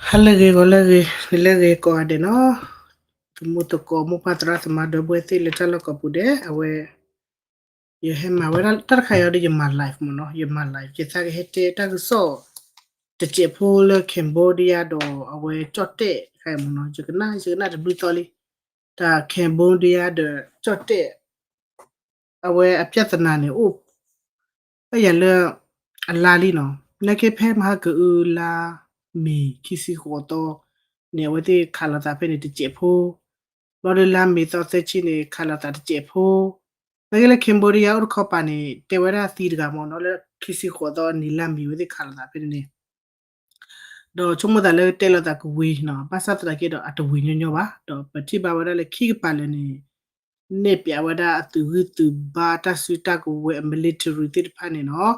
ဟါလၢအဂ့ၤ ဂီၤလၢအဂ့ၤ နံၤလၢအဂ့ၤကိးဂၤဒဲးနီၤ, သမူသကိး မိၢ်ပၢ်သရၣ်သမါဒီပုၢ်ဝဲၢ်သ့ၣ်လၢတၢ်လီၢ်ကိးပူၤဒဲး အဝဲ ယဟဲမၤဝဲဒၣ်တၢ်တခါအံၤဒီး ယမၤ live မ့ၢ်နီၤ, ယမၤ live ယသးကဟဲတဲတၢ်ကစီၣ် တစဲးဖိလၢ Cambodia ဒီးအဝဲကၠီၣ်တဲၣ်တခါအံၤမ့ၢ်နီၤ, ယကနၣ် ယကနၣ်တဘျုးသီလံ, တၢ် Cambodia ဒီးကၠီၣ်တဲၣ် အဝဲအပြဿနာန့ၣ်အိၣ် ဘၣ်ယၤလၢ အလါလံနီၤ, နာ်က့ဖဲမဟါကအုလါမ့ၤခံဆံဃိးသီန့ၣ် အဝဲသ့ၣ်ခးလိာ်သးဖဲန့ၣ်တစဲးဖိ, ဘျီဒီးလါမ့ၤသီသၢဆံန့ၣ် ခးလိာ်သးတစဲးဖိ, နာ်က့လၢ Cambodia အိၣ်တခီပၤန့ၣ် တဲဝဲဒၣ်သံတဂၤမ့ၢ်နီၤ, လၢခံဆံဃိးသီနံၤလါမ့ၤဝဲသ့ၣ်ခးလိာ်သးဖဲန့ၣ်န့ၣ် ဒီးဆိကမိၣ်သးလၢတဲလိာ်သးကဝံၤနီၤ, ဘၣ်ဆၣ်သနာ်က့ဒီးအတဝံၤညီညီဘၣ်, ဒီးပထံၣ်ဘၣ်ဝဲဒၣ်လၢခံကပၤလၢာ်န့ၣ် နဲၣ်ပၠးဝဲဒၣ်အသုးဂံၢ်သုးဘါတၢ်စုတၢ်ကဝဲၤအ military သ့ၣ်တဖၣ်န့ၣ်နီၤ,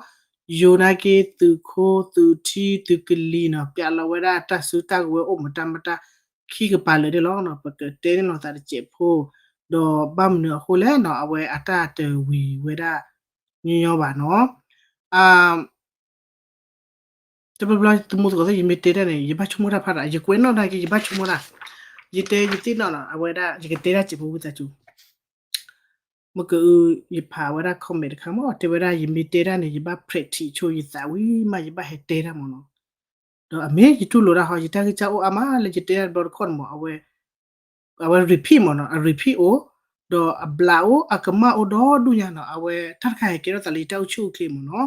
ယိၤနာ်က့သုးခိၣ်သုးထံသုးကလံၤနီၤ, ပၠးလီၤဝဲဒၣ်တၢ်စုတၢ်ကဝဲၤအိၣ်မတၤမတၤ ခံကပၤလၢာ်န့ၣ်လီၤ, ပကတဲန့ၣ်လိာ်သးတစဲးဖိ, ဒီးဘၣ်မနုၤအဃိလဲၣ်နီၤ, အဝဲအတၢ်တဝံၤဝဲဒၣ်ညီညီဘၣ်နီၤ တဘျီဘျီသမူသကိးသ့ၣ် ယမ့ၢ်တဲတၢ်န့ၣ် ယဘၣ်ဆိကမိၣ်တၢ်ဖးဒိၣ်, ယကွဲးနီၣ်နာ်က့ ယဘၣ်ဆိကမိၣ်တၢ်, ယတဲယသ့ၣ်နီၣ်နီၤ, အဝဲဒၣ် ယကတဲတၢ်စဲးဖိဝံသးစူၤ, မ့ၢ်ကအု ယဖးဝဲဒၣ် comment တခါမ့ၢ် တဲဝဲဒၣ် ယမ့ၢ်တဲတၢ်န့ၣ် ယဘၣ် practice ဆိယသးဝံၤမး ယဘၣ်ဟဲတဲတၢ်မ့ၢ်နီၤ, ဒီးအမ့ၢ်ယတူၢ်လိာ်တၢ်ဟီ ယတၢ်ဂံၢ်စၢ်အိၣ်အါမးလၢယတဲတၢ်တဘျီတခီၣ်န့ၣ်မ့ၢ် အဝဲ အဝဲ repeat မ့ၢ်နီၤ, အ repeat အိၣ်, ဒီးအဘျးအိၣ် အကမၣ်အိၣ်ဒီဒူၣ်ညါနီၤ, အဝဲတၢ်တခါဟဲကဲထီၣ်သးလၢယတၢ်အိၣ်ဆူၣ်အိၣ်ချ့မ့ၢ်နီၤ,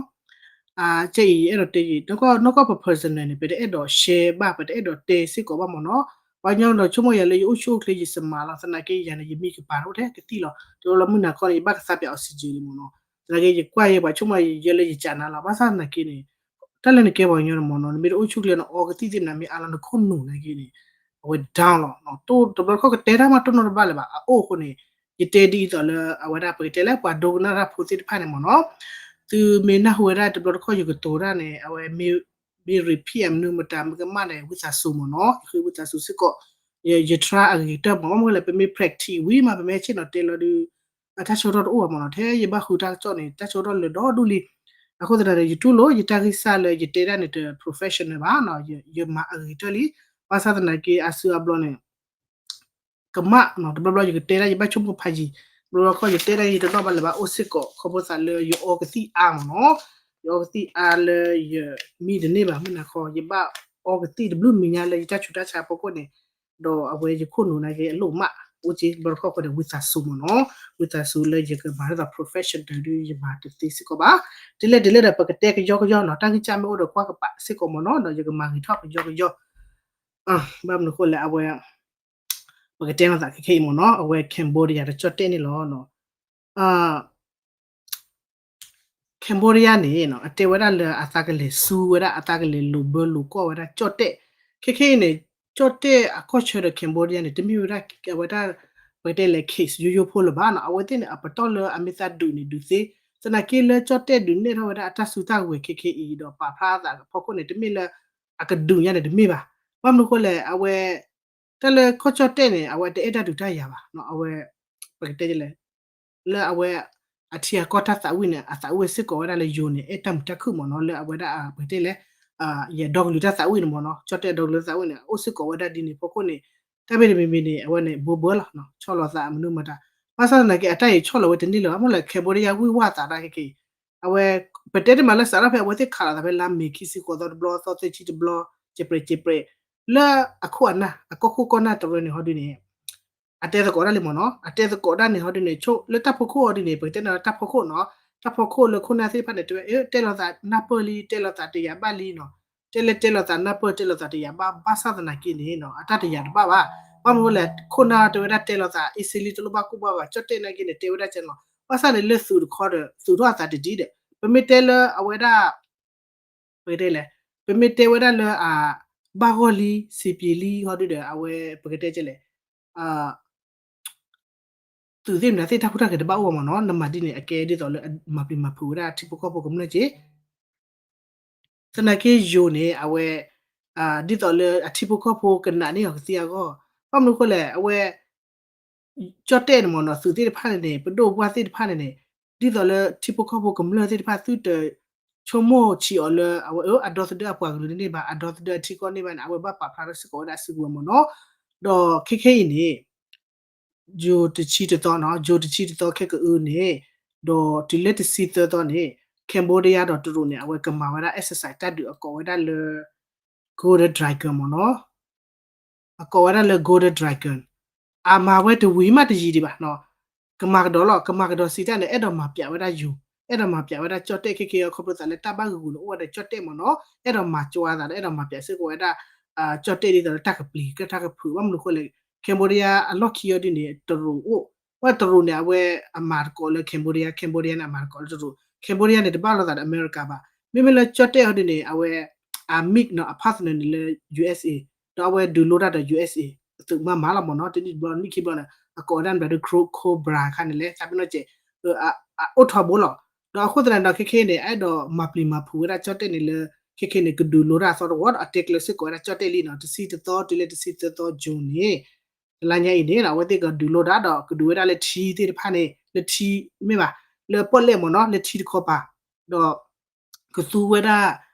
အကဲအံၤ ယအဲၣ်ဒိးတဲယံၤ နီၢ်ကီၢ်ပ personal န့ၣ် ပတအဲၣ်ဒိး share ဘၣ် ပတအဲၣ်ဒိးတဲစ့ၢ်ကီးဘၣ်မ့ၢ်နီၤ, ပှၤကညီဒီးဆိကမိၣ်ယၤလၢယအိၣ်ဆူၣ်အိၣ်ချ့ယစမးလီၤ, သနာ်က့ယၤန့ၣ် ယမံကပၤအိၣ်ထဲကသံၣ်လီၤ, တလီၤမုၢ်နၤခီန့ၣ် ယဘၣ်ကသးပၠး oxygen လံမ့ၢ်နီၤ, သနာ်က့ယကွၢ်ယဲပှၤဆိကမိၣ်ယဲလၢယကးနၤလီၤ, ဘၣ်ဆၣ်သနာ်က့န့ၣ် တၢ်လၢနကဲပှၤကညီန့ၣ်မ့ၢ်နီၤ, နမ့ၢ်တအိၣ်ဆူၣ်အိၣ်ချ့ နအီကသံၣ်သ့ၣ်မနၤမ့ၢ်အါလီၤ နခိၣ်နူာ်နာ်က့န့ၣ် အဝဲ down လီၤ, တဘျီတခီၣ်ကတဲတၢ်မးတနီၢ်တဘၣ်လၢၤဘၣ်, အအိၣ်အဃိန့ၣ် ယတဲဒ်အံၤသိးလၢအဝဲဒၣ် ပကတဲလၢပှၤဒိကနၣ်တၢ်ဖိသ့ၣ်တဖၣ်န့ၣ်မ့ၢ်နီၤ, သုမ့ၢ်နၢ်ဟူဝဲဒၣ်တဘျီတခီၣ်ယကတိၤတၢ်န့ၣ် အဝဲမ့ၢ် repeat အမနုၤမတၤမ့ၢ်ကမၣ်န့ၣ် ဝံသးစူၤမ့ၢ်နီၤ, ယဃ့ဝံသးစူၤစ့ၢ်ကီး, ယ try အဂ့ၤကတၢၢ်မ့ၢ် ဘၣ်မနုၤလဲၣ် ပမ့ၢ် practice ဝံၤမး ပမ့ၢ်ဆ့ၣ်နီၤတဲလီၤဒုး အတၢ်ဆၢကတီၢ်တအိၣ်ဘၣ်မ့ၢ်နီၤ, ထဲယဘၣ်ဃုတၢ်ကစီၣ်န့ၣ် တၢ်ဆၢကတီၢ်လၢာ်ဒီဒူၣ်လံ, အဃိသတးဒီး ယတူၢ်လိာ် ယတၢ်ဂံၢ်စၢ်လၢယတဲတၢ်န့ၣ်တ professional ဘၣ်နီၤ, ယမၤအဂ့ၤကတၢၢ်လံ, ဘၣ်ဆၣ်သနာ်က့အစုအဘျီန့ၣ် ကမၣ်နီၤ, တဘျီဘျီယကတဲဒၣ် ယဘၣ်ဆိကမိၣ်ဖးယံၤ, တဘျီဘျီခီယတဲဒၣ်ယတနီၣ်ဘၣ်လၢၤဘၣ် အိၣ်စ့ၢ်ကီး ခီဖျိသးလၢယအီကသံၣ်အါမ့ၢ်နီၤ, ယအီကသံၣ်အါလၢယမံတန့ၢ်ဘၣ် မုၢ်နၤခီ ယဘၣ်အီကသံၣ်တဘျုးမံၤညါလၢယတၢ်ဆူးတၢ်ဆါအဖီခိၣ်န့ၣ်, ဒီးအဝဲယခိၣ်နူာ်နာ်က့အလိၣ်မး, အိၣ်က့ တဘျီတခီၣ်ဃိန့ၣ် ဝံသးစူၤမ့ၢ်နီၤ, ဝံသးစူၤလၢယကမၤဒ်သိး professional ဒုးယမၤတသ့စ့ၢ်ကီးဘၣ်, ဒ်လဲၣ်ဒ်လဲၣ်ဒီး ပကတဲကယီကယီနီၤ, တၢ်ဂံၢ်စၢ်မ့ၢ်အိၣ်ဒီးကွၢ်ကပၤစ့ၢ်ကီးမ့ၢ်နီၤ, ဒီးယကမၤဂ့ၤထီၣ်ကယီကယီ ဘၣ်မနုၤဃိလဲၣ် အဝဲ ပကတဲလိာ်သးခဲခဲအံၤမ့ၢ်နီၤ, အဝဲ Cambodia တကၠီၣ်တဲၣ်န့ၣ်လီၤ. Cambodia န့ၣ် အတဲဝဲဒၣ်လၢအသးကလဲၤဆူဝဲဒၣ် အသးကလဲၤလိာ်ဘၢလိာ်ကွီၢ်ဝဲဒၣ်ကၠီၣ်တဲၣ်, ခဲခဲအံၤန့ၣ် ကၠီၣ်တဲၣ်အခီၣ်ဆၢဒီး Cambodia န့ၣ် တမ့ၢ်ဝဲဒၣ် အဝဲဒၣ် ပကတဲလဲၣ် case ယိယိဖိလၢၤဘၣ်နီၤ, အဝဲသ့ၣ်န့ၣ် အပတီၢ်လၢအမ့ၢ်သးဒုးန့ၣ်ဒုးသ့, သနာ်က့လၢကၠီၣ်တဲၣ်ဒုးနဲၣ်ထီၣ်ဝဲဒၣ်အတၢ်စုတၢ်ကဝဲၤခဲခဲအံၤဒီးပာ်ဖျါအသးအဖီခိၣ်န့ၣ် တမ့ၢ်လၢ အကဒုးညါန့ၣ်တမ့ၢ်ဘၣ်. ဘၣ်မနုၤအဃိလဲၣ် အဝဲ တၢ်လၢကီၢ်ကၠီၣ်တဲၣ်န့ၣ် အဝဲတအဲၣ်တၢ်ဒုးတၢ်ယၤဘၣ်. အဝဲ ပကတဲလဲၣ် လၢအဝဲ အထံအကီၢ်တၢ်သးဝံၣ်န့ၣ် အသးဝံၣ်စ့ၢ်ကီးဝဲဒၣ်လၢယိၤန့ၣ် အဲၣ်တၢ်မုာ်တၢ်ခုၣ်မ့ၢ်နီၤ, လၢအဝဲဒၣ် ပကတဲလဲၣ် ယဒီကလုာ်တၢ်သးဝံၣ်န့ၣ်မ့ၢ်နီၤ, ကၠီၣ်တဲၣ်ဒီကလုာ်တၢ်သးဝံၣ်န့ၣ် အိၣ်စ့ၢ်ကီးဝဲဒၣ်ဒ်န့ၣ်အဖီခိၣ်န့ၣ် တၢ်မ့ၢ်တမံၤမံၤန့ၣ် အဝဲန့ၣ် ဘိဘၢလီၤ ဆီၣ်လီၤသးမနုၤမတၤ. ဘၣ်ဆၣ်သနာ်က့ အတၢ်အံၤဆီၣ်လီၤဝဲတန့ၢ်လၢၤဘၣ်, မ့ၢ်လၢ Cambodia ဝံၢ်ဝၢ်သးတၢ်ခဲက့ၤ အဝဲ ပတဲတမံၤလၢစးထီၣ်ဖဲအဝဲသ့ၣ်ခးလီၤသးဖဲလါမ့ၤခံဆံဃိးသီတဘျီ သီသၢဆံတဘျီ စဲးပြဲးစဲးပြဲး လၢအခိၣ်အနၢ် အကီၢ်ခိၣ်ကီၢ်နၢ်တရၢန့ၣ်ဟီဒ်န့ၣ် အတဲသကိးတၢ်လံမ့ၢ်နီၤ, အတဲသကိးတၢ်န့ၣ်ဟီဒ်န့ၣ် ဆိလၢတၢ်ဖီခိၣ်အီၤဒ်န့ၣ် ပကတဲန့ၣ်လၢတၢ်ဖီခိၣ်နီၤ, တၢ်ဖီခိၣ်လၢခိၣ်နၢ်သ့ၣ်တဖၣ်န့ၣ် တဲဝဲ တဲလိာ်သးနၢ်ပၢၢ်လံ တဲလိာ်သးတယာ်ဘၣ်လံနီၤ, တဲလၢတဲလိာ်သးနၢ်ပၢၢ် တဲလိာ်သးတယာ်ဘၣ် ဘၣ်ဆၣ်သနာ်က့န့ၣ်နီၤ အတၢ်တယာ်တဘၣ်ဘၣ်. ဘၣ်မနုၤလဲၣ် ခိၣ်နၢ်တဲဝဲဒၣ်တဲလိာ်သး အ့စ့လံ တလိၣ်ဘၣ်ကူၣ်ဘၣ်ဘၣ် ကၠီၣ်တဲၣ်နာ်က့န့ၣ် တဲဝဲဒၣ်ကဲနီၤ, ဘၣ်ဆၣ်န့ၣ်လၢသုးတခီဒီး သုးထီၣ်အသးတဒ်ဒီး ပမ့ၢ်တဲလၢအဝဲဒၣ် ပကတဲလဲၣ်, ပမ့ၢ်တဲဝဲဒၣ်လၢအ ဘၣ်ဂီၢ်လံ စံးပျံၤလံ ဟီဒ်ဒီး အဝဲ ပကတဲလဲၣ် သုးသ့ၣ်မနုၤသ့ၣ်တၢ်ဟူးတၢ်ဂဲၤတဘၣ်အိၣ်ဘၣ်မ့ၢ်နီၤ, နမၤဒ်န့ၣ် အကဲဒ်သိးလၢ မၤပျံၤမၤဖုးဝဲဒၣ်ထံဖိကီၢ်ဖိကမျၢၢ်က့ သနာ်က့ယိၤန့ၣ် အဝဲ ဒ်သိးလၢအထံဖိကီၢ်ဖိကနာ်န့ၢ်အီၤကသံအဂီၢ်, ဘၣ်မနုၤအဃိလဲၣ် အဝဲ ကၠီၣ်တဲၣ်န့ၣ်မ့ၢ်နီၤ သုးသ့ၣ်တဖၣ်န့ၣ်န့ၣ် ပဒိၣ်ပပှၢ်သ့ၣ်တဖၣ်န့ၣ်န့ၣ် ဒ်သိးလၢထံဖိကီၢ်ဖိကမျၢၢ်သ့ၣ်တဖၣ်သုတ ဆိကမိၣ်ဆံးအီၤလၢ အဝဲအဒီသဒၢအပှၤကလုာ်န့ၣ်ဘၣ်, အဒီသဒၢအထံကီၢ်န့ၣ်ဘၣ်န့ၣ် အဝဲဘၣ်ပာ်ဖျါထီၣ်စ့ၢ်ကီးဝဲဒၣ်စုကဝဲၤမ့ၢ်နီၤ. ဒီးခဲခဲအံၤန့ၣ် June တဆံတသီနီၤ, June တဆံတသီခဲကအုန့ၣ်, ဒီးတုၤလၢတဆံသၢသီန့ၣ် Cambodia ဒီးတရူးန့ၣ် အဝဲကမၤဝဲဒၣ် exercise တၢ်ဒုးအကိးဝဲဒၣ်လၢ Golden Dragon မ့ၢ်နီၤ. အကိးဝဲဒၣ်လၢ Golden Dragon, အမၤဝဲတဝံၤမးတယံာ်ဒံးဘၣ်နီၤ. ကမၤကဒီးလီၤ, ကမၤကဒီးစံးတၢ်န့ၣ် အဲၣ်ဒိးမၤပျးဝဲဒၣ်ယိၤ, အဲၣ်ဒိးမၤပျးဝဲဒၣ်ကၠီၣ်တဲၣ်ခဲက့ၤအီၤ ခီဖျိသးလၢတၢ်ဘၣ်ဂုာ်ဂုာ်န့ၣ် အိၣ်ဝဲဒီးကၠီၣ်တဲၣ်မ့ၢ်နီၤ, အဲၣ်ဒိးမၤကွၢ်သးဒီး အဲၣ်ဒိးမၤပျးစ့ၢ်ကီးဝဲဒၣ် ကၠီၣ်တဲၣ်ဒ်သိးလၢတၢ်ကပျံၤ ကတၢ်ကဖုး ဘၣ်မနုၤအဃိလဲၣ်, Cambodia အလီၢ်ခံအီၤဒ်န့ၣ် တရူးအိၣ်, ဝဲတရူးန့ၣ် အဝဲအမၤတကိးလၢ Cambodia, Cambodia န့ၣ် အမၤတကိးလၢတရူး, Cambodia န့ၣ် တဘၣ်လိာ်သးဒီးအမဲရကၤဘၣ်. မ့မ့ၢ်လၢကၠီၣ်တဲၣ်အီၤဒ်န့ၣ် အဝဲ အ မံးနီၤ အ partner န့ၣ်လၢ ယူၣ်အ့းအ့း, ဒီးအဝဲဒုးလိတၢ်ဒီး ယူၣ်အ့းအ့း အသုးမးမးလီၤမ့ၢ်နီၤ, တနံၣ်တဘျီ နံၣ်ခံဘျီန့ၣ် အကိးဝဲဒၣ်န့ၣ်ဒီး Cobra ခါန့ၣ်လဲၣ်, သးပ့ၤနီၣ်စဲး အအိၣ်ထီဘိလီၤ. ဒီးအဃိသတးန့ၣ်ဒီး ခဲခဲအံၤန့ၣ် အဲၣ်ဒိးမၤပျံၤမၤဖုးဝဲဒၣ်ကၠီၣ်တဲၣ်န့ၣ်လၢ ခဲခဲအံၤန့ၣ် ကဒုးလိတၢ်အသီတဝီဒီး အတဲကျၢၤစ့ၢ်ကီးဝဲဒၣ်ကၠီၣ်တဲၣ်လံနီၤ, တဆံတသီတုၤလၢတဆံသၢသီ June န့ၣ် တလါညါအံၤန့ၣ် အဝဲသ့ၣ်ကဒုးလိတၢ်ဒီး ကဒုးဝဲဒၣ်လၢထံသ့ၣ်တဖၣ်န့ၣ် လၢထံမ့ၢ်ဘၣ်, လၢပီၣ်လဲၣ်မ့ၢ်နီၤ, လၢထံတခီပၤ, ဒီး ကသူဝဲဒၣ်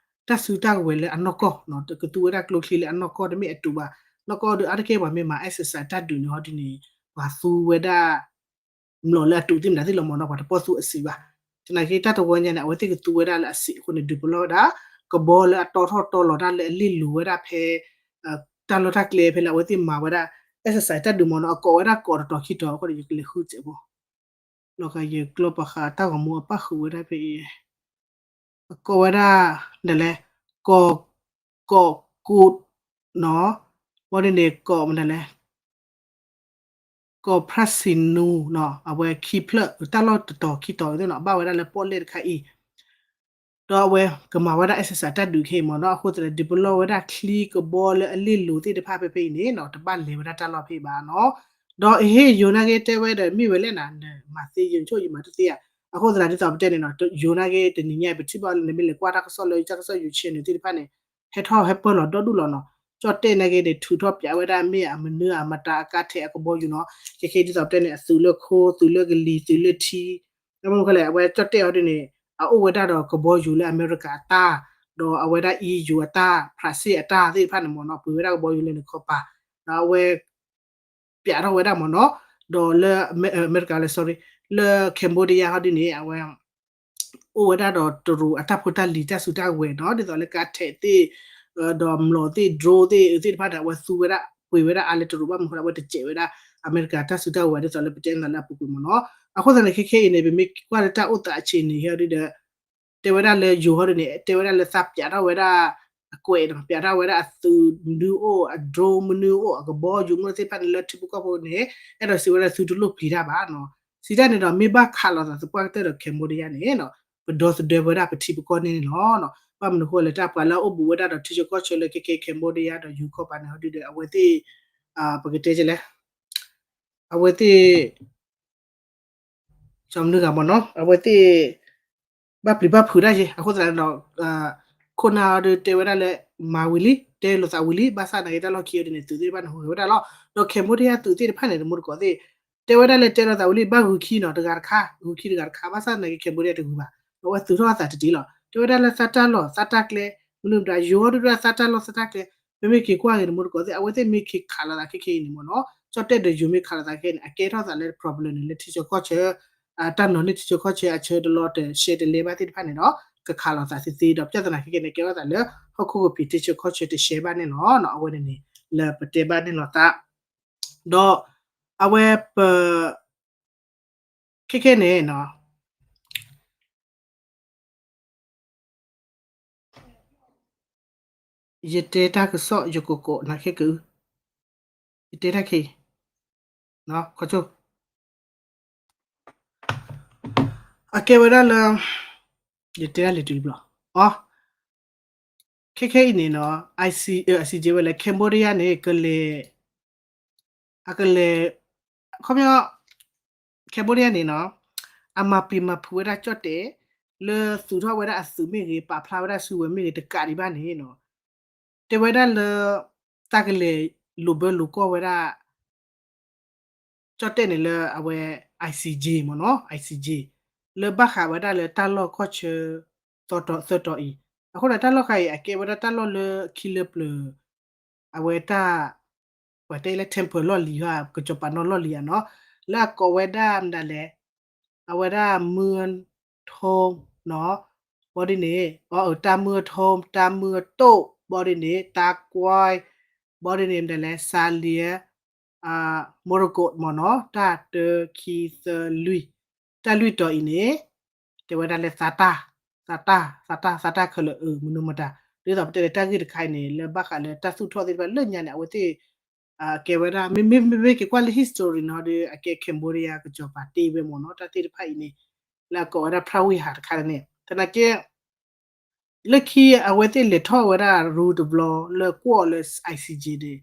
တၢ်စုတၢ်ကဝဲၤလၢအနီၢ်ကီၢ်, ကသူဝဲဒၣ်ကျိချံလၢအနီၢ်ကီၢ် တမ့ၢ်အတူးဘၣ်, နီၢ်ကီၢ်ဒီးအါတက့ၢ်ပှၤမ့ၢ်မၤ exercise တၢ်ဒုးန့ၣ်ဟီဒ်န့ၣ် ပှၤသူဝဲဒၣ် မျိာ်လၢအတူးသ့ၣ်မတၤသ့ၣ်လီၤမ့ၢ်နီၤ, ပှၤတပီၢ်သူအစံးဘၣ်. သနာ်က့တၢ်တဝီညါန့ၣ် အဝဲသ့ၣ်ကသူဝဲဒၣ်လၢအစံးအဃိန့ၣ် ဒုးပလီၢ်ဝဲဒၣ် ကဘီလၢအတီထီၣ်တီလီၤတၢ်လၢအလ့ၣ်လိၤဝဲဒၣ်ဖဲ တၢ်လီၢ်တၢ်ကျဲဖဲလၢအဝဲသ့ၣ်မၤဝဲဒၣ် exercise တၢ်ဒုးမ့ၢ်နီၤ, အကိးဝဲဒၣ်ကိးတတီၤခံတီၤအဃိန့ၣ် ယကလဲၤဃုစဲးဖိ လီၤဂာ်ယကျီပာ်ဃာ်တၢ်ဂီၤမူအပၣ်ဃုာ်ဝဲဒၣ်ဖဲအံၤ အကိးဝဲဒၣ် ဒ်လဲၣ် ကီၢ် ကီၢ်ကူးနီၤ, ဘီဒ်န့ၣ် ကီၢ်မနုၤလဲၣ် ကီၢ်ဖရၣ်စံနူနီၤ, အဝဲခံဖျၢၣ် တၢ်လီၢ်တတီၤခံတီၤသ့ၣ်နီၤ, ဘၣ်ဝဲဒၣ်လၢပီၣ်လဲၣ်တခါအံၤ, ဒီးအဝဲကမၤဝဲဒၣ် exercise တၢ်ဒုးခဲအံၤမ့ၢ်နီၤ, အဃိသတးန့ၣ် ဒုးပလီၢ်ဝဲဒၣ်ချံကဘီလၢအလ့ၣ်လိၤသ့ၣ်တဖၣ်ဖဲဖဲအံၤန့ၣ်နီၤ, တဘၣ်လဲၤဝဲဒၣ်တၢ်လီၢ်ဖဲအံၤဘၣ်နီၤ. ဒီးအဟ့ၣ်ယိၤနာ်က့တဲဝဲဒီး မ့ၢ်ဝဲလဲၣ်နၤ နမၤသ့ယိၤဆိၣ်ယမၤတသ့ဧါ, အဃိသတးဒ်သိးပတဲန့ၣ်နီၤ, ယိၤနာ်က့တနံၤညါအံၤ ပထံၣ်ဘၣ်လၢနမ့ၢ်လဲၤကွၢ်တၢ်ကစီၣ်လၢယတၢ်ကစီၣ် YouTube န့ၣ်သ့ၣ်တဖၣ်န့ၣ် ဟဲထီၣ်ဟဲပၢၢ်လီၤဒီဒူၣ်လီၤနီၤ, ကၠီၣ်တဲၣ်နာ်က့န့ၣ် ထုးထီၣ်ပျးဝဲဒၣ်မ့ၢ်အမနုၤအမတၤအကါထဲးအကဘီယူၤနီၤ, ခဲခဲဒ်သိးပတဲန့ၣ် အသုးလၢခိ သုးလၢကလံၤ သုးလၢထံ, ဘၣ်မနုၤဃိလဲၣ် အဝဲကၠီၣ်တဲၣ်အီၤဒ်န့ၣ် အအိၣ်ဝဲဒၣ်ဒီးကဘီယူၤလၢအမဲရကၤအတၢ်, ဒီးအဝဲဒၣ် EU အတၢ် ဖရၣ်စ့ၣ်အတၢ်သ့ၣ်တဖၣ်န့ၣ်မ့ၢ်နီၤ, ပှ့ၤဝဲဒၣ်ကဘီယူၤလၢန့ၣ်ခီပၤ, ဒီးအဝဲ ပျးထီၣ်ဝဲဒၣ်မ့ၢ်နီၤ, ဒီးလၢ အမဲရကၤလၢ sorry လၢ Cambodia ဟီဒ်န့ၣ် အဝဲ အိၣ်ဝဲဒၣ်ဒီးတရူးအတၢ်ဖိတၢ်လံၤတၢ်စုတၢ်ကဝဲၤနီၤ, ဒ်သိးလၢကါထဲးသ့ၣ်, ဒီးမျိာ်သ့ၣ် drone သ့ၣ်သ့ၣ်တဖၣ်န့ၣ် အဝဲသူဝဲဒၣ် ပှ့ၤဝဲဒၣ်အါလၢတရူးဘၣ်မနုၤဃိ အဝဲတစဲးဝဲဒၣ် အမဲရကၤတၢ်စုတၢ်ကဝဲၤဒ်သိးလၢပတဲန့ၣ်လၢအပူၤကွံာ်မ့ၢ်နီၤ, အဃိသတးန့ၣ် ခဲခဲအံၤန့ၣ် ပမ့ၢ်ကွၢ်လၢတၢ်အိၣ်သးအဆံးန့ၣ် ဟီဒ်ဒီး တဲဝဲဒၣ်လၢယိၤဟီဒ်န့ၣ် တဲဝဲဒၣ်လၢသးပျးထီၣ်ဝဲဒၣ် အကွဲးနီၤ, ပျးထီၣ်ဝဲဒၣ်အသုးမနုၤအိၣ် အ drone မနုၤအိၣ် အကဘီယူၤမနုၤသ့ၣ်တဖၣ်န့ၣ် လၢထံဖိကီၢ်ဖိန့ၣ် အဲၣ်ဒိးစံးဝဲဒၣ်သုတလိၣ်ပျံၤတၢ်ဘၣ်နီၤ, စံးတၢ်န့ၣ်ဒီး မ့ၢ်ဘၣ်ခးလိာ်သးသပှၢ်ကတၢၢ်ဒီး Cambodia န့ၣ်နီၤ, ပဒီသဒၢဝဲဒၣ်ပထံပကီၢ်န့ၣ်န့ၣ်လီၤ. ဘၣ်မနုၤဃိလဲၣ် တၢ်ပှၤလၢအအိၣ်ဘူးဝဲဒၣ်ဒီးထံဆၢကီၢ်ဆၢလၢခဲခဲ Cambodia ဒီးယိၤကီၢ်ပၤန့ၣ်ဟီဒ်ဒီး အဝဲသ့ၣ် ပကတဲလဲၣ် အဝဲသ့ၣ် ကမနုၤဂၤမ့ၢ်နီၤ အဝဲသ့ၣ် ဘၣ်ပျံၤဘၣ်ဖုးတၢ်ယဲ အဃိသတးဒီး ခိၣ်နၢ်အီၤဒီးတဲဝဲဒၣ်လၢ မၤဝံၤလံ တဲလိာ်သးဝံၤလံ ဘၣ်ဆၣ်သနာ်က့တၢ်လီၢ်ခံအီၤဒ်န့ၣ် သုးသ့ၣ်တဖၣ်န့ၣ် ဟူးဂဲၤဝဲဒၣ်လီၤ. ဒီး Cambodia သုးသ့ၣ်တဖၣ်န့ၣ် တမူတကိးသ့ၣ် တဲဝဲဒၣ်လၢတဲလိာ်သးဝံၤလံ ဘၣ်ဂုၤခံနီၤ တဂၤတခါ ဂုၤခံတဂၤတခါ ဘၣ်ဆၣ်သနာ်က့ Cambodia တဂုၤဘၣ် ဒီးအဝဲသုးထီၣ်အသးတတ့ၢ်လီၤ. တဲဝဲဒၣ်လၢသးတၢ်လီၢ်သးတၢ်ကျဲ မနုၤမတၤ ယိၤအီၤဒုၣ်ဒၣ်သးတၢ်လီၢ်သးတၢ်ကျဲ ပမ့ၢ်က့ၤကွၢ်က့ၤန့ၣ် တမူတကိးသ့ၣ် အဝဲသ့ၣ်မ့ၢ်က့ၤခးလိာ်သးခဲခဲအံၤန့ၣ်မ့ၢ်နီၤ ကၠီၣ်တဲၣ်ဒီးယိၤမ့ၢ်ခးလိာ်သးခဲခဲအံၤန့ၣ် အကဲထီၣ်သးလၢ problem န့ၣ် လၢထံဆၢကီၢ်ဆၢ တၢ်နီၤန့ၢ်ထံဆၢကီၢ်ဆၢအဆၢတလီၤတၢ်ရှဲတလဲဘၣ်သ့ၣ်တဖၣ်န့ၣ်ဒီး ကခးလိာ်သးသ့သ့ဒီး ပြဿနာခဲခဲန့ၣ် ကဲထီၣ်သးလၢ ဟီၣ်ခိၣ်ကပံာ်ထံဆၢကီၢ်ဆၢတရှဲဘၣ်န့ၣ်လီၤ. အဝဲန့ၣ်န့ၣ် လၢပတဲဘၣ်န့ၣ်လီၤသး ဒီး အဝဲပ ခဲခဲန့ၣ်နီၤ ယတဲတၢ်ကစီၣ် ယကကိးနၤခဲကအု ယတဲတၢ်ခဲအံၤ ခီဆိ အကဲဝဲဒၣ်လၢ ယတဲတၢ်လံတုၤဘျီ အ ခဲခဲအံၤန့ၣ်နီၤ IC, ICJ ဝဲလၢ Cambodia န့ၣ် ကလဲၤ အကလဲၤ ခီပညီ Cambodia န့ၣ်နီၤ အမၤပျံၤမၤဖုးဝဲဒၣ်ကၠီၣ်တဲၣ် လၢသုးထီၣ်ဝဲဒၣ်အသုးမ့ၢ်ဂ့ၤ ပာ်ဖျါဝဲဒၣ်စုကဝဲၤမ့ၢ်ဂ့ၤ တကးဒံးဘၣ်န့ၣ်နီၤ တဲဝဲဒၣ်လၢ တၢ်ကလဲၤလိာ်ဘၢလိာ်ကွီၢ်ဝဲဒၣ် ကၠီၣ်တဲၣ်န့ၣ်လၢအဝဲ ICJ မ့ၢ်နီၤ ICJ လၢဘၣ်ဃးဝဲဒၣ်လၢတၢ်လီၢ်ကီၢ်ဆၢ သၢတီၤအံၤ, အဃိန့ၣ် တၢ်လီၢ်ဃါအံၤ အကဲဝဲဒၣ်တၢ်လီၢ်လၢခံလၢပျၢၤ အဝဲတၢ် ပှၤတဲလၢ temple လီၢ်လံၤဧါ ကစီၤပၤနီၣ်လီၢ်လံၤဧါနီၤ, လၢအကိးဝဲဒၣ်မနုၤလဲၣ်, အဝဲဒၣ် မုၢ်ထီ နီၤ, ဘီဒ်န့ၣ် အတၢ်မုၢ်ထီ တၢ်မုၢ်တိၢ် ဘီဒ်န့ၣ် တၢ်ကွၢ် ဘီဒ်န့ၣ်မနုၤလဲၣ် စၤလံၤ မိရကိးမ့ၢ်နီၤ တၢ်တၢခံသၢလွံၢ်, တၢ်လွံၢ်တီၤအံၤန့ၣ် တဲဝဲဒၣ်လၢသးတၢ်, သးတၢ် သးတၢ် သးတၢ်ခဲလၢာ် အမနုၤမတၤ, ဒ်သိးပတဲလၢတၢ်ဂ့ၢ်တခါအံၤန့ၣ် လၢဘၣ်ဃးလၢတၢ်သူၣ်ထီၣ်သ့ၣ်တဖၣ်လၢညါန့ၣ် အဝဲသ့ၣ် ကဲဝဲဒၣ် မ့မ့ၢ်က့ၤကွၢ်လၢ history နီၤဒီး အကဲ Cambodia ကစီၤပၤတ့ဝဲမ့ၢ်နီၤ တၢ်သ့ၣ်တဖၣ်အံၤန့ၣ် လၢအကိးဝဲဒၣ် พระวิหาร တခါန့ၣ် သနာ်က့ လၢခံအဝဲသ့ၣ်လဲၤထီၣ်ဝဲဒၣ်ရူတဘျီလၢကွီၢ်လၢ I C J န့ၣ်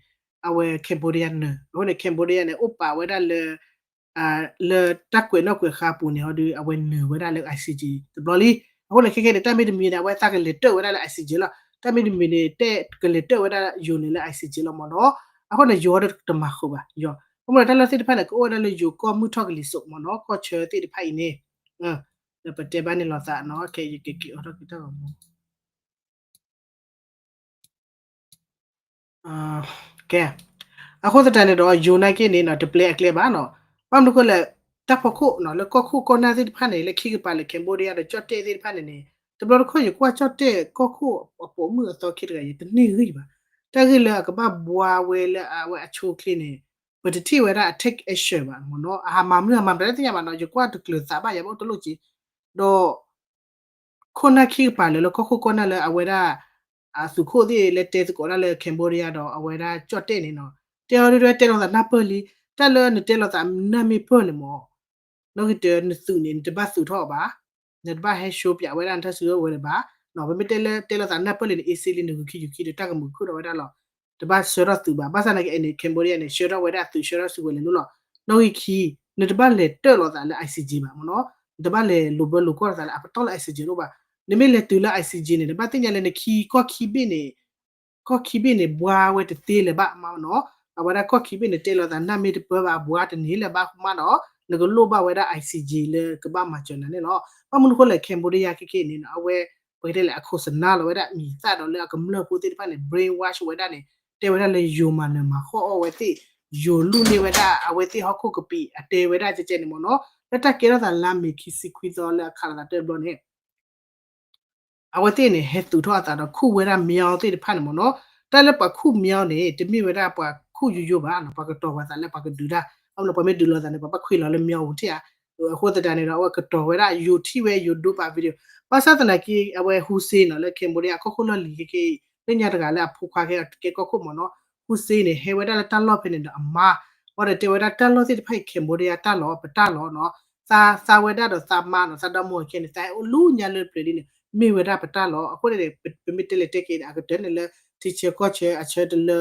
အဝဲ Cambodia နၢၤ အဃိန့ၣ် Cambodia န့ၣ် အိၣ်ပာ်ဝဲဒၣ်လၢ လၢတၢ်ကွဲးနီၣ်ကွဲးဃါအပူၤန့ၣ် ဟီဒီး အဝဲနၢၤဝဲဒၣ်လၢ I C J တဘျီလံ. အဃိန့ၣ် ခဲခဲန့ၣ် တၢ်မ့တမံၤန့ၣ် အဝဲသးကလဲၤတၢၢ်ဝဲဒၣ်လၢ I C J လီၤ. တၢ်မ့တမံၤန့ၣ် တဲကလဲၤတၢၢ်ဝဲဒၣ်ယိၤန့ၣ်လၢ I C J လီၤမ့ၢ်နီၤ. အဃိန့ၣ် ယိၤဒီးတမၤဃုာ်ဘၣ် ယိၤ အဃိန့ၣ် တၢ်လၢသ့ၣ်တဖၣ်န့ၣ် ကအိၣ်ဝဲဒၣ်လၢယိၤကီၢ်မုၢ်ထီၣ်ကလံၤစိးမ့ၢ်နီၤ ကီၢ်ဆၢသ့ၣ်တဖၣ်အံၤန့ၣ် ပတဲဘၣ်န့ၣ်လီၤသးနီၤ ခဲယကက့ၤအိးထီၣ်က့ၤတၢ်ဂီၤမူ ကဲ, အဃိသတးန့ၣ်ဒီး ယိၤနာ်က့န့ၣ်နီၤ တပျဲအကျဲဘၣ်နီၤ. ဘၣ်မနုၤဃိလဲၣ်, တၢ်ဖီခိၣ်နီၤ လၢကီၢ်ခိၣ်ကီၢ်နၢ်သ့ၣ်တဖၣ်န့ၣ် လၢခံကပၤလၢ Cambodia ဒီးကၠီၣ်တဲၣ်သ့ၣ်တဖၣ်န့ၣ်န့ၣ် တဘျီတခီၣ်ယကွၢ်ကၠီၣ်တဲၣ်ကီၢ်ခိၣ်အပိာ်မုၣ်အသီခ့တဂၤ ယတန့ၢ်ဂံၢ်ဘၣ်. တၢ်ဂ့ၢ်လၢအကဘၣ်ဘှါဝဲလၢအဝဲအဆိအချ့န့ၣ် ပတထံၣ်ဝဲဒၣ်အ take action ဘၣ်မ့ၢ်နီၤ. အဟးမၤမနုၤအမၤမတၤတသ့ၣ်ညါဘၣ်နီၤ ယကွၢ်တကျၢၤသးဘၣ် ယဘၣ်အိၣ်တလိၣ်က့ၤ ဒီး ခိၣ်နၢ်ခံကပၤလၢာ်လၢကီၢ်ခိၣ်ကီၢ်နၢ်လၢအဝဲဒၣ် အသုးခိၣ်သ့ၣ်လၢတဲသကိးဒၣ်လၢ Cambodia ဒီးအဝဲဒၣ်ကၠီၣ်တဲၣ်န့ၣ်နီၤ တဲအီၤဒ်တဲလီၤသးနၢ်ပၢၢ်လံ. တၢ်လၢနတဲလီၤသးနၢ်မ့ၢ်ပၢၢ်န့ၣ်မ့ၢ် နီၣ်ဂံၢ်တၢ နသုးန့ၣ် နတဘၣ်သုးထီၣ်အီၤဘၣ်. နတဘၣ်ဟဲရှုံးပြဝဲဒၣ်နတၢ်စုကဝဲၤလၢၤဘၣ်. ပမ့ၢ်တဲလၢတဲလီၤသးနၢ်ပၢၢ်လံန့ၣ် အ့စ့လံ နဂုာ်ခံယူၤခံဒီးတၢ်ကမုာ်ခုၣ်ဒီးဝဲဒၣ်လီၤ. တဘၣ်ဆှၢထီၣ်သုးဘၣ်. ဘၣ်ဆၣ်သနာ်က့န့ၣ် Cambodia န့ၣ် ဆှၢထီၣ်ဝဲဒၣ်သုး ဆှၢထီၣ်စုကဝဲၤလၢၤလီၤ. နီၣ်ဂံၢ်ခံ နတဘၣ်လဲၤတၢၢ်လီၤသးလၢ I C J ဘၣ်မ့ၢ်နီၤ. နတဘၣ်လဲၤလိာ်ဘၢလိာ်ကွီၢ်လိာ်သးလၢအပတီၢ်လၢ I C J တအိၣ်ဘၣ်. နမ့ၢ်လဲၤတုၤလၢ I C J န့ၣ် နဘၣ်သ့ၣ်ညါလၢနခံကီၢ်ခံဘ့ၣ်န့ၣ် ကီၢ်ခံဘ့ၣ်န့ၣ် ဘှါဝဲတသ့လၢၤဘၣ်မ့ၢ်နီၤ. အဝဲဒၣ်ကီၢ်ခံဘ့ၣ်န့ၣ် တဲလီၤသးနၢ်မ့ၢ်တပၢၢ်ဘၣ် ဘှါတန့ၢ်လၢၤဘၣ်မ့ၢ်နီၤ. နကလိၣ်ဘၣ်ဝဲဒၣ် I C J လၢကဘၣ်မၤစၢၤနၤန့ၣ်လီၤ. ဘၣ်မနုၤဃိလဲၣ် Cambodia ခဲကနံၣ်န့ၣ် အဝဲ ပကတဲလၢအခိးစနါလီၤဝဲဒၣ်မံၤသၣ်ဒီးလၢအကမျၢၢ်ဖိသ့ၣ်တဖၣ်န့ၣ် brainwash ဝဲဒၣ်န့ၣ် တဲဝဲဒၣ်လၢယိၤမၤနၢၤမၤဃီၣ်အီၣ်ဝဲသ့ၣ်, ယိၤလူၢ်န့ၢ်ဝဲဒၣ်အဝဲသ့ၣ်ဟီၣ်ခိၣ်ကပံာ် အတဲဝဲဒၣ်ကဲကဲန့ၣ်မ့ၢ်နီၤ. လၢတၢ်ကဲထီၣ်သးလါမ့ၤခံဆံခွံသီလၢအခးလိာ်သးတဘျီန့ၣ် အဝဲသ့ၣ်န့ၣ် ဟဲသုးထီၣ်အသးဒီးခူၣ်ဝဲဒၣ်မၠီသ့ၣ်တဖၣ်န့ၣ်မ့ၢ်နီၤ. တၢ်လၢပှၤခူၣ်မၠီန့ၣ် တမ့ၢ်ဝဲဒၣ်ပှၤခူၣ်ယိယိဘၣ်နီၤ, ပှၤကတီၤပှၤသးလၢပှၤကဒုးတၢ်, အမ့ၢ်ပှၤမ့ၢ်ဒုးလိာ်သးန့ၣ် ပှၤဘၣ်ခွံလီၤလၢမၠီပူၤထံၣ်ဧါ. အဃိသတးန့ၣ်ဒီး အဝဲကတီၤဝဲဒၣ်ယိၤထံၣ်ဝဲယိၤဒိပာ် video, ဘၣ်ဆၣ်သနာ်က့ အဝဲ Hun Sen နီၤ လၢ Cambodia ကီၢ်ခိၣ်လီၢ်လံၤခဲကနံၣ်အံၤ လၢညါတဂၤလၢအဖိခွါခဲကဲကီၢ်ခိၣ်မ့ၢ်နီၤ, Hun Sen န့ၣ် ဟဲဝဲဒၣ်လၢတၢ်လီၢ်ဖဲန့ၣ်ဒီးအမါ ဝဲဒီးတဲဝဲဒၣ်တၢ်လီၢ်သ့ၣ်တဖၣ်အံၤ Cambodia တၢ်လီၢ် ပတၢ်လီၢ်နီၤ, သးသးဝဲဒၣ်ဒီးသးမါနီၤ သးဒီမိၢ်ခဲန့ၣ် သးဟဲအိၣ်လူညါလၢပျၢၤလံန့ၣ် မ့ၢ်ဝဲဒၣ်ပတၢ်လီၢ်. အဃိန့ၣ် ပမ့ၢ်တဲလဲၤတဲက့ၤန့ၣ် အကတၢၢ်န့ၣ်လၢ ထံဆၢကီၢ်ဆၢအဆၢတလၢ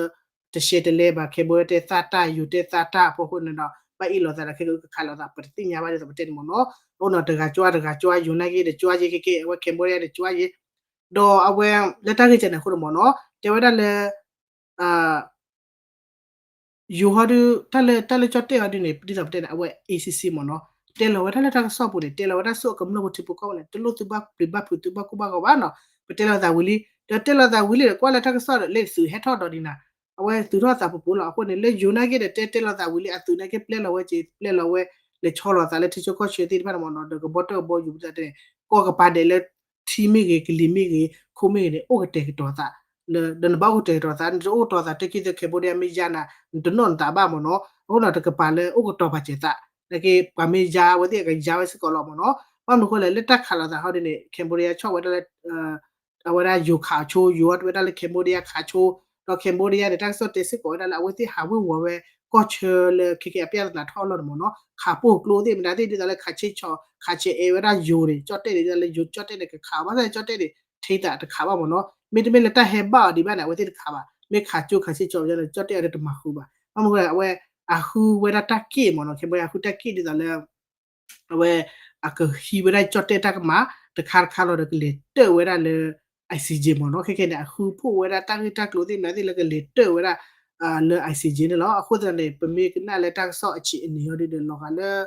တရှဲတလဲဘၣ် Cambodia တဲသးတၢ် ယိၤတဲသးတၢ်အဖီခိၣ်န့ၣ်ဒီး ဘၣ်အ့ၣ်လိာ်သးဒီးခဲကကခးလိာ်သး ပတသ့ၣ်ညါဘၣ်ဒ်သိးပတဲန့ၣ်မ့ၢ်နီၤ. အဃိနီၤ တဂၤကွၢ်တဂၤကွၢ် ယိၤနာ်က့ဒီးကွၢ်က့ၤခဲကဲ အဝဲ Cambodia ဒီးကွၢ်က့ၤ ဒီးအဝဲ လၢတၢ်ဂ့ၢ်ကဲန့ၣ်အဃိန့ၣ်မ့ၢ်နီၤ တဲဝဲဒၣ်လၢ ယိၤဟီဒု တၢ်လၢ တၢ်လၢကၠီၣ်တဲၣ်ဟီဒုန့ၣ် ဒ်သိးပတဲန့ၣ် အဝဲ A C C မ့ၢ်နီၤ တဲလီၤဝဲဒၣ်လၢတၢ်ကစီၣ်ပူၤန့ၣ် တဲလီၤဝဲဒၣ်ဆူအကမျၢၢ်ဖိထံဖိကီၢ်ဖိန့ၣ် တလိၣ်သုဘၣ်ပျံၤဘၣ်ဖုးသုဘၣ်ကိၢ်ဘၣ်ဂီၤဘၣ်နီၤ ပတဲလီၤသးဝံၤလံ ဒီးတဲလီၤသးဝံၤလံဒီး ကွၢ်လၢတၢ်ကစီၣ်ဒီး လၢသုးဟဲထီၣ်ဒီးဒ်နၤ အဝဲသုးထီၣ်သးပူၤပူၤလီၤ. အဃိန့ၣ် လၢယိၤနာ်က့ဒီး တဲတဲလီၤသးဝံၤလံ အသုးနာ်က့ပျဲလီၤဝဲက့ၤ ပျဲလီၤဝဲ လဲၤဆီလီၤသးလၢထံဆၢကီၢ်ဆၢသ့ၣ်တဖၣ်န့ၣ်မ့ၢ်နီၤ ဒီးကဘီတၢၣ်ကဘီယူၤပသးတဲန့ၣ် ကီၢ်ကပၤဒဲးလၢ ထံမ့ၢ်ဂ့ၤ ကလံၤမ့ၢ်ဂ့ၤ ခိမ့ၢ်ဂ့ၤန့ၣ် အိၣ်ကတဲာ်ကတီၤသး ဒီးနဘၣ်အိၣ်ကတဲာ်ကတီၤသး နတအိၣ်ကတီၤသး တၢ်ခံသၢ Cambodia မ့ၢ်ယါနၤ နတနီၣ်နသးဘၣ်မ့ၢ်နီၤ အဃိနီၤ တကပၤလၢအိၣ်ကတီၤပာ်စၢၤသး နာ်က့ ပှၤမ့ၢ်ယါအဝဲသ့ၣ်အကယါဝဲစ့ၢ်ကီးလီၤမ့ၢ်နီၤ ဘၣ်မနုၤဃိလဲၣ် လၢတၢ်ခးလိာ်သးဟီဒ်န့ၣ် Cambodia ဆီၣ်ဝဲဒၣ်လၢ အဝဲဒၣ်ယိၤခးဆိ ယိၤအီၤတဝဲဒၣ်လၢ Cambodia ခးဆိ ဒီး Cambodia န့ၣ် တၢ်ကစီၣ်တဲစ့ၢ်ကီးဝဲဒၣ်လၢ အဝဲသ့ၣ်ဟးဝ့ၤဝီၤဝဲ ကီၢ်ဆၢလၢခဲကဲအပြဿနာထီၣ်အလီၢ်န့ၣ်မ့ၢ်နီၤ ခးပိၢ်ကျိသ့ၣ်မတၤသ့ၣ် ဒ်သိးလၢခးဆ့ဆီ ခးဆဲးအဲၣ်ဝဲဒၣ်ယိၤန့ၣ် ကၠီၣ်တဲၣ်န့ၣ် ဒ်သိးလၢယိၤကၠီၣ်တဲၣ်န့ၣ် ကခး ဘၣ်ဆၣ်ကၠီၣ်တဲၣ်န့ၣ် ထဲသးတခးဘၣ်မ့ၢ်နီၤ မ့တမ့ၢ်လၢတၢ်ဟဲဘၣ်အီၤဒံးဘၣ်န့ၣ် အဝဲသ့ၣ်တခးဘၣ် မ့ၢ်ခးကၠိခးဆ့ဆီ ကၠီၣ်တဲၣ်အီၤတမၤဃုာ်ဘၣ် ဘၣ်မနုၤအဝဲ အဃုဝဲဒၣ်တၢ်က့ၣ်မ့ၢ်နီၤ ခဲဘၣ်အဃုတၢ်က့ၣ် ဒ်သိးလၢ အဝဲ အကဟံးဝဲဒၣ်ကၠီၣ်တဲၣ်တၢ်ကမၣ် တခါတခါလီၤဒီးကလဲၤတၢၢ်ဝဲဒၣ်လၢ I C J မ့ၢ်နီၤ ခဲကဲန့ၣ် အဃုဖှိၣ်ဝဲဒၣ်တၢ်ဂ့ၢ်တၢ်ကျိၤသ့ၣ်မနုၤသ့ၣ်လၢကလဲၤတၢၢ်ဝဲဒၣ် လၢ I C J န့ၣ်လီၤ. အဃိသတးန့ၣ် ပမ့ၢ်ကနၣ်လၢတၢ်ကစီၣ်အဆံးအနံၤဟီဒ်ဒီး လီၤဂာ်လၢ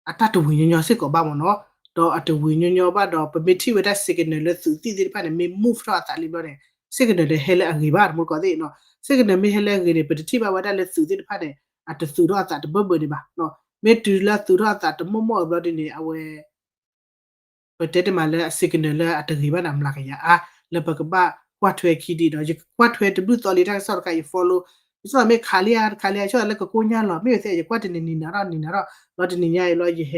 အတၢ်တဝံၤညီညီစ့ၢ်ကီးဘၣ်မ့ၢ်နီၤ ဒီးအတဝံၤညီညီဘၣ်ဒီး ပမ့ၢ်ထံၣ်ဝဲဒၣ် signal လၢသုးသံၣ်သ့ၣ်တဖၣ်န့ၣ် မ့ၢ် move ထီၣ်အသးလံဘျီန့ၣ် signal ဒီးဟဲလၢအဂ့ၤဘၣ် တမူတကိးသ့ၣ်နီၤ. signal မ့ၢ်ဟဲလၢအဂ့ၤန့ၣ် ပတထံၣ်ဘၣ်ဝဲဒၣ်လၢသုးသ့ၣ်တဖၣ်န့ၣ် အတသုးထီၣ်အသးတဘၢဘၢန့ၣ်ဘၣ်. မ့ၢ်တုၤလၢအသုးထီၣ်အသးတမိၢ်မိၢ်အဘျီဒ်န့ၣ် အဝဲ ပတဲတမးလၢအ signal လၢအတဂ့ၤဘၣ်န့ၣ် အမျးကယၤအါ လၢပကဘၣ်ကွၢ်ထွဲခံဒံးဒီး ယကွၢ်ထွဲတဘျုးသီလံတၢ်ကစီၣ်တခါ ယ follow ယဆိကမိၣ်မ့ၢ်ခးလံဧါ တခါလံဧါ ဆိကမိၣ်လၢကကိညၢ်လီၤ မ့ၢ်ဝဲသ့ၣ် ယကွၢ်တနံၤနံၤနၤထီၣ်နံၤနၤထီၣ် လီၤတနံၤညါအံၤလီၤ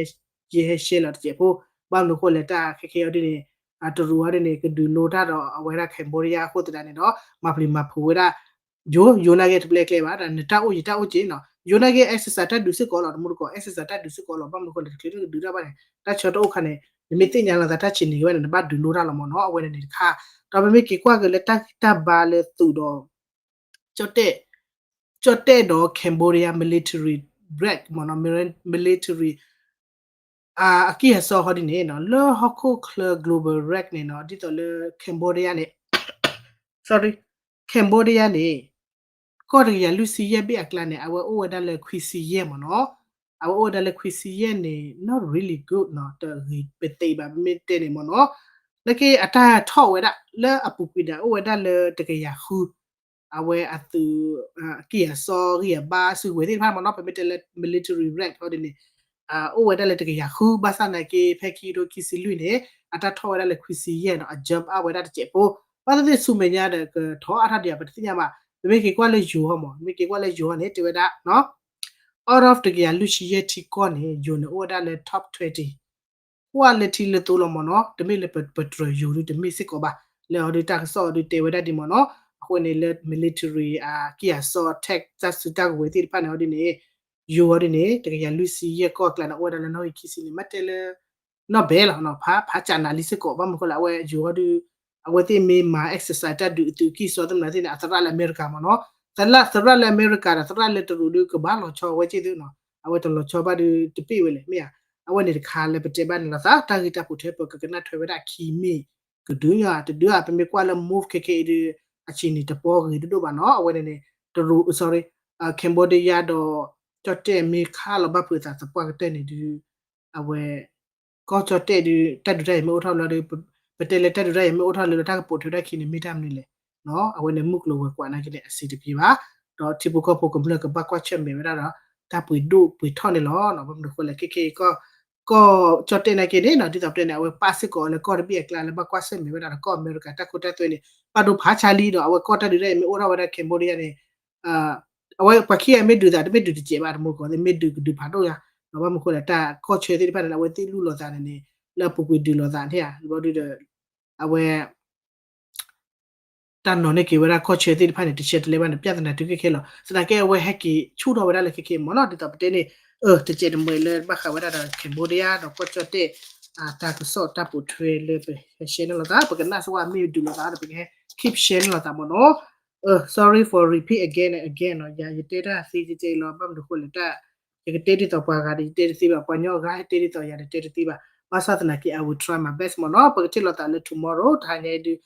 ယဟဲ share လီၤတစဲးဖိ ဘၣ်မနုၤဃိလဲၣ် တၢ်ခဲခဲအံၤဒ်န့ၣ် တရူးအံၤဒ်န့ၣ် ကဒုးလိတၢ်ဒီးအဝဲဒၣ် Cambodia အဃိသတးန့ၣ်ဒီး မၤပျံၤမၤဖုးဝဲဒၣ် ယိၤ ယိၤနာ်က့တပျဲကျဲဘၣ် နတၢ်အိၣ်ယတၢ်အိၣ်က့နီၤ ယိၤနာ်က့ exercise တၢ်ဒုးစ့ၢ်ကီးလီၤ တမူတကိး exercise တၢ်ဒုးစ့ၢ်ကီးလီၤ ဘၣ်မနုၤဃိလဲၣ် တချုးလၢကဒုးတၢ်ဘၣ်န့ၣ် တၢ်ဆၢတအိၣ်ခါန့ၣ် နမ့ၢ်သ့ၣ်ညါလီၤသးတၢ်ဆံးန့ၢ်က့ၤဘၣ်န့ၣ် နဘၣ်ဒုးလိတၢ်လီၤမ့ၢ်နီၤ အဝဲန့ၣ်န့ၣ်တခါ ဒီးပမ့ၢ်က့ၤကွၢ်က့ၤလၢတၢ်ဂ့ၢ်တၢ်ဘါလၢသုးဒီး ကၠီၣ်တဲၣ် ကၠီၣ်တဲၣ်ဒီး Cambodia military rank မ့ၢ်နီၤ military အကံၢ်အစီဟီဒ်န့ၣ်နီၤ လၢဟီၣ်ခိၣ်ချၢ global rank န့ၣ်နီၤ ဒ်သိးလၢ Cambodia န့ၣ် sorry Cambodia န့ၣ် ကီၢ်တကယၤလွံၢ်ဆံယဲၢ်ဘ့ၣ်အကျါန့ၣ် အဝဲအိၣ်ဝဲဒၣ်လၢခွံဆံယဲၢ်မ့ၢ်နီၤ အဝဲအိၣ်ဝဲဒၣ်လၢခွံဆံယဲၢ်န့ၣ် not really good နီၤ တဂ့ၤပသ့ဘၣ် ပမ့ၢ်တဲန့ၣ်မ့ၢ်နီၤ လၢက့အတၢ်ထီၣ်ဝဲဒၣ် လၢအပူၤကွံာ်ဒီး အိၣ်ဝဲဒၣ်လၢတကယၤဃု အဝဲအသုး အကံၢ်အစီဂံၢ်အဘါစုကဝဲၤသ့ၣ်တဖၣ်မ့ၢ်နီၤ ပမ့ၢ်တဲလၢ military rank ဟီဒ်န့ၣ် အိၣ်ဝဲဒၣ်လၢတကယၤဃု ဘၣ်ဆၣ်နာ်က့ ဖဲခံကထိခံဆံလွံၢ်န့ၣ် အတၢ်ထီၣ်ဝဲဒၣ်လၢခွံဆံယဲၢ်နီၤ အ jump အါဝဲဒၣ်တစဲးဖိ ဘၣ်သ့ၣ်သ့ၣ်ဆူမဲာ်ညါဒီး ကထီၣ်အါထီၣ်ဒံး ပတသ့ၣ်ညါဘၣ် ပမ့ၢ်က့ၤကွၢ်လၢယိၤဟီမ့ၢ် မ့ၢ်က့ၤကွၢ်လၢယိၤဟီန့ၣ် တဲဝဲဒၣ် out of တကယၤလွံၢ်ဆံယဲၢ်ထံကီၢ်န့ၣ် ယိၤန့ၣ်အိၣ်ဝဲဒၣ်လၢ top twenty ကွၢ်လၢထံလၢသိလီၤမ့ၢ်နီၤ တမ့ၢ်လၢပတြၢၤယိၤဒုးတမ့ၢ်စ့ၢ်ကီးဘၣ် လၢအီၤဒုးတၢ်ကစီၣ်အီၤဒုးတဲဝဲဒၣ်ဒ်မ့ၢ်နီၤ အဃိန့ၣ်လၢ military အကံၢ်အစီ tech တၢ်စုတၢ်ကဝဲၤသ့ၣ်တဖၣ်န့ၣ်အီၤဒ်န့ၣ် ယိၤအီၤဒ်န့ၣ် တကယၤလွံၢ်ဆံယဲၢ်ကီၢ်အကျါန့ၣ် အိၣ်ဝဲဒၣ်လၢနီၣ်ဂံၢ်ခံဆံန့ၣ် မ့ၢ်တဲလၢ နီၢ်ဘဲလီၤ ဖးဖးကၢနးလံစ့ၢ်ကီး ဘၣ်မနုၤဃိလဲၣ် အဝဲယိၤအီၤဒုး အဝဲသ့ၣ်မ့ၢ်မၤ exercise တၢ်ဒုးအသုးကံၢ်စီသ့ၣ်မနုၤသ့ၣ်န့ၣ် အသရၣ်လၢအမဲရကၤမ့ၢ်နီၤ သရၣ် သရၣ်လၢအမဲရကၤဒီး သရၣ်လၢတရူးဒုးကဘၣ်လီၤဆီဝဲက့ၢ်သုနီၤ အဝဲတလီၤဆီဘၣ်ဒုးတပ့ၢ်ဝဲလဲၣ် မ့ၢ်ဧါ အဝဲန့ၣ်တခါလၢပတဲဘၣ်န့ၣ်လီၤသး တၢ်ဂ့ၢ်တၢ်ပိာ်ထွဲပကကနၣ်ထွဲဝဲဒၣ်ခံမ့ၢ် ကဒုညါတဒုအါ ပမ့ၢ်ကွၢ်လၢ move ခဲခဲအံၤဒုး အဆံးန့ၣ်တပီဂ့ၤဒိၣ်ဒိၣ်ဘၣ်နီၤ အဝဲန့ၣ်န့ၣ် တရူး sorry Cambodia ဒီး ကၠီၣ်တဲၣ်မ့ၢ်ခးလီၤဘၣ်ဖုးသးသပှၢ်ကတၢၢ်န့ၣ်ဒုး အဝဲ ကီၢ်ကၠီၣ်တဲၣ်ဒုး တၢ်ဒုးတၢ်ယၤမ့ၢ်အိၣ်ထီၣ်လီၤဒီး ပတဲလၢတၢ်ဒုးတၢ်ယၤမ့ၢ်အိၣ်ထီၣ်လၢလီၤ တၢ်ကပိာ်ထွဲဒၣ်ခံန့ၣ် မ့ၢ်တၢ်မနုၤလဲၣ် အဝဲန့ၣ်မုၢ်ကျိၤဝဲၤကွာ်နာ်က့န့ၣ် အဆင်တပြေဘၣ် ဒီးထံဖိကီၢ်ဖိကမျၢၢ်ကဘၣ်ကွၢ်ဆၢၣ်မဲာ်ဝဲဒၣ်ဒီး တၢ်ပှ့ၤဒိၣ်ပှ့ၤထီၣ်န့ၣ်လီၤ. ဘၣ်မနုၤဃိလဲၣ် ခဲခဲအံၤ ကီၢ်ကၠီၣ်တဲၣ်နာ်က့န့ၣ် ဒ်သိးပတဲန့ၣ် အဝဲပၣ်စ့ၢ်ကီးလၢကီၢ်တဘ့ၣ်အကျါလၢဘၣ်ကွၢ်ဆၢၣ်မဲာ်ဝဲဒၣ်ဒီး ကီၢ်အမဲရကၤတၢ်ခိတၢ်သွဲန့ၣ် ဘၣ်ဒိဖးဆါလံဒီး အဝဲကီၢ်တၢ်ဒုးတၢ်ယၤမ့ၢ်အိၣ်ထီၣ်ဝဲဒၣ် Cambodia န့ၣ် အဝဲပှၤခံဂၤမ့ၢ်ဒုးသး တမ့ၢ်ဒုးတစဲးဘၣ် တမူတကိးသ့ၣ် မ့ၢ်ဒုးကဒုးဖးဒိၣ်ယၤ ဘၣ်မနုၤဃိလဲၣ် တၢ်ကီၢ်ဆၢသ့ၣ်တဖၣ်န့ၣ် အဝဲသ့ၣ်လူလီၤသးန့ၣ်န့ၣ် လၢအပူၤကွံာ်ဒုးလိာ်သးန့ၣ်ဧါ ဘၣ်ဒုးဒီး အဝဲ တၢ်နီၤန့ၢ်က့ၤဝဲဒၣ်ကီၢ်ဆၢသ့ၣ်တဖၣ်န့ၣ် တဆဲးတလဲဘၣ်န့ၣ် ပြဿနာတုၤခဲခဲလီၤ. သနာ်က့အဝဲဟဲက့ၤဆူၣ်ထီၣ်ဝဲဒၣ်လၢခဲခဲမ့ၢ်နီၤ ဒ်သိးပတဲန့ၣ် တစဲးတမှဲၤလၢဘၣ်ဃးဝဲဒၣ်ဒီး Cambodia ဒီးကီၢ်ကၠီၣ်တဲၣ် တၢ်ကစီၣ်တၢ်ပိာ်ထွဲလၢပဟဲ share န့ၣ်လိာ်သး ပကနၣ်စ့ၢ်ကီးမ့ၢ်ဒုးလိာ်သးဒီး ပကဟဲ keep share န့ၣ်လိာ်သးမ့ၢ်နီၤ sorry for repeat again and again နီၤ ယၤယတဲတၢ်သ့ကဲကဲလီၤ ဘၣ်မနုၤဃိလဲၣ်တၢ် ယကတဲဒ်သိးပှၤဂၤဒီး ယတဲတသ့ဘၣ် ပှၤကညီအဂၤဟဲတဲဒ်သိးယၤဒီး တဲတသ့ဘၣ် ဘၣ်ဆၣ်သနာ်က့ I will try my best မ့ၢ်နီၤ ပကထံၣ်လိာ်သးလၢ tomorrow တဟါညါအံၤဒုး